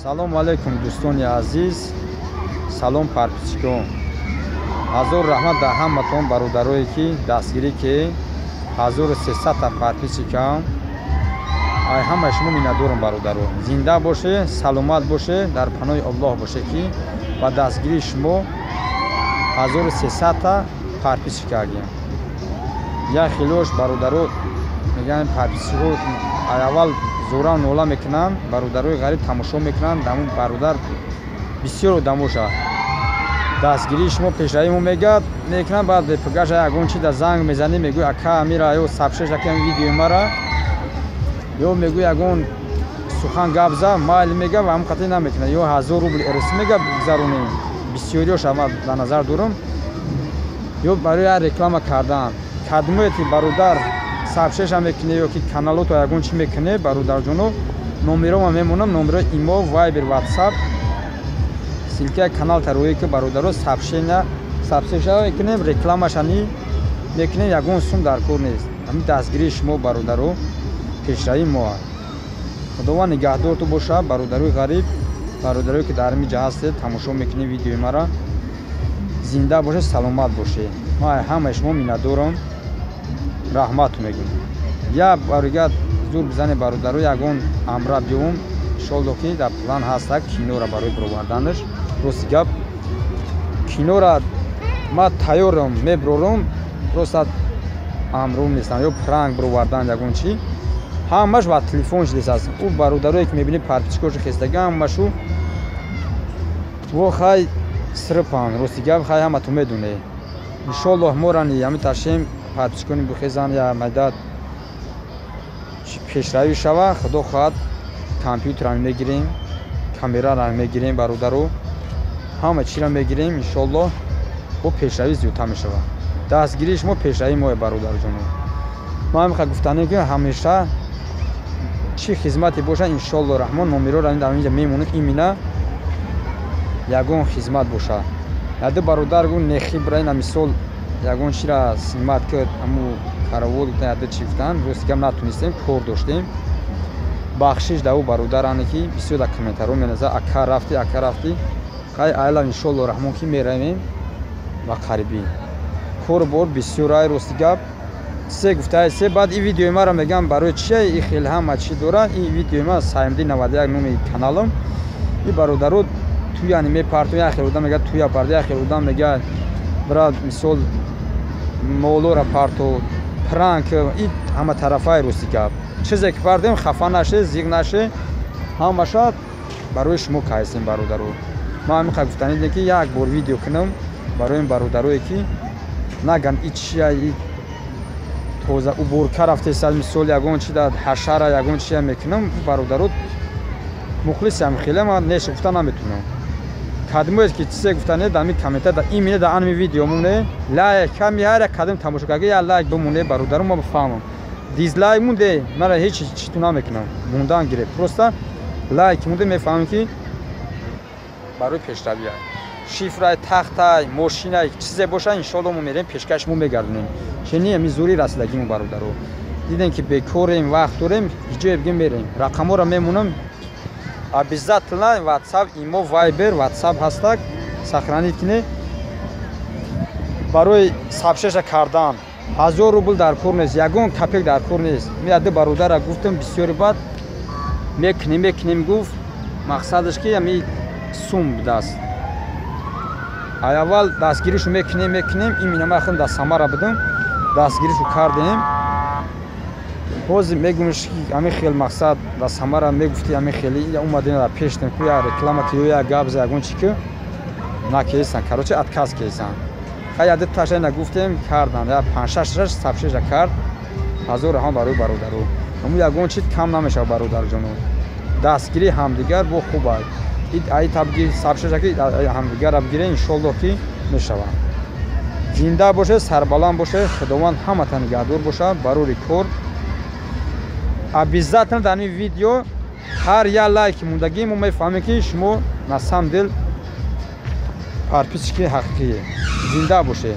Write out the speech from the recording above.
Салому алейкум, дӯстони азиз, салом, подписчикон. Ҳазор раҳмат дар ҳаматон, бародарое ки дастгирӣ, ки 1300-та подписчикам. Ай ҳамаи шумо миннатдорам, бародаро. Зинда боше, саломат боше, дар паноҳи Аллоҳ боше, ки ба дастгирии шумо 1300-та подписчик кардем. Як хелош, бародаро, мегӯянд, подписчикҳо аввал зӯран нола мекунанд, бародарои ғариб тамошо мекунанд. Дамун бародар бисёр одамоша дастгирии шумо пешравии мо мегӯяд, мекунанд, баъд бепагаша ягон чи да занг мезанӣ, мегӯй: «Ака, амира ё сабшеш ака видеои мара», ё мегӯй: «Ягон сухан гап за», майли мега ва ҳамн қатъи намекунад, ё 1000 рубл рс мега гузаронем. Бисёриёша ма дар назар дорам, ё барои як реклама кардан. Кадмое ки, бародар, сабшеша мекунӣ ё ки каналото ягон чӣ мекунӣ, бародарҷоно, номерома мемонам, номерои имо, вайбер, ватсап, ссылкаи канал тарои, ки, бародаро, сабшена сабшеша мекунем, рекламашани мекунем, ягон сум дар кор нест. Ҳамин дастгирии шумо, бародаро, пешравии мо. Худованд нигаҳдорту боша, бародарои ғариб, бародарое ки дар ҳамин ҷа ҳастед, тамошо мекунед видеои мара. Зинда бошед, саломат бошед. Ман ҳамаи шумо миннатдорам, раҳмат мегӯям. Як барои зур бизане, бародаро, ягон амра биём, иншолло, ки дар план ҳаста кинора барои бироварданаш. Рости гап, кинора ма тайёрам, меброрам, просто амрум нестам, ё пранк бировардан, ягон чӣ, ҳамаш ба телефон шудааст. Ӯ бародарое ки мебинӣ, подписчикошо хестага, ҳамашу во хай српан. Рости гап, хай ҳаматон медонед. Иншоллоҳ, морани ҳами ташем, подписчикони бухезан, я майдад пешравӣ шава. Худо хоҳад, компютерам мегирем, камерарам мегирем, бародаро, ҳама чиро мегирем, иншоллоҳ. Бо пешравӣ зиёдтар мешавад. Дастгирии шумо пешравии мое, бародарҷоно. Ман мехоҳам гуфтанем, ки ҳамеша чӣ хизмате бошад, иншолло раҳмон, номероро дар инҷа мемонад. Имина ягон хизмат бошад, яду бародар гу нехибра, ина мисол ягон чира снимать ки аму каравод гуфтан, яду чӣ гуфтан. Рости гап, натунистем, кор доштем. Бахшиш да ӯ бародаране ки бисёр дар комментарҳо меназа: «Ака, рафтӣ, ака, рафтӣ». Хай, айла, иншолло раҳмон, ки меравем ба қарибӣ. Кору бор бисёрай, рости гап. Се гуфтаи се баъд ин видеои маро мегӯям, барои чия и хел ҳама чӣ дорад. Ин видеои ма саймди 91 номи каналам. И бародаро туяни мепарту, як хел одам мегӯяд туя пард, як хел одам мегӯяд: «Брат, мисол, молора парту, пранк». И ҳама тарафаи, рости гап, чизе ки пардем, хафа наше, зиқ наше, ҳамаша барои шумо кайсем, бародаро. Ман ҳамин гуфтанидем, ки як бор видео кунам барои ин бародарое ки наган и чия, и тоза уборка рафтеса, мисол, ягон чи да ҳашара, ягон чия мекунам. Бародаро, мухлисам хеле, ман неш гуфта наметунам. Кадмое ки чизе гуфтане, дар ҳамин коммента, дар имина, дар анми видео муне, лайк ками, ҳар як кадм тамошо карда, як лайк бимоне, бародаро, ма бифаҳмам. Дизлайк мунде, мара ҳеҷ читу намекунам, мундан гире, просто лайк мунде, мефаҳмам, ки барои пешравия. Шифрай, тахтай, мошинай, чизе боша, иншолло, мо мерем, пешкаш мо мегардонем. Чени ами зури расидагимо, бародаро, дидем ки бекорем, вақт дорем, ҳиҷое бигем, мерем. Рақамҳоро мемонам обязательно: ватсап, имо, вайбер, ватсап ҳастак, сохранить кине. Барои сабшеша кардан 1000 рубл дар кор нест, ягон копеек дар кор нест. Мияду бародара гуфтам, бисёри баъд мекунем, мекунем гуфт, мақсадаш ки ами сум будааст. Ай аввал дастгиришу мекунем, мекунем. Имина ман худам дар Самара будам, дастгиришу кардем. Ҳозир мегӯмш, ҳамин хел мақсад дар Самара мегуфти, ҳамин хели омадем, дар пештем ку, як реклама ки ё як гап за, ягон чи ки накесан, короче, отказ кесан. Хай, яду таша нагуфтем, кардан, я панҷшаш шаш сабшеша кард. Ҳазор раҳмат барои бародаро. Ҳамун ягон чи кам намешавад, бародарҷоно. Дастгирии ҳамдигар бо хуб аст. Ай табги сабшеша ки ҳамдигарра бигирем, иншоллоҳ, ки мешавад. Зинда бошед, сарбаланд бошед, Худованд ҳаматан нигаҳдор бошад. Барори кор, обязательно дар ин видео ҳар як лайки мондагӣ, мо мефаҳмем, ки шумо на самом деле подписчики ҳақиқие. Зинда бошед.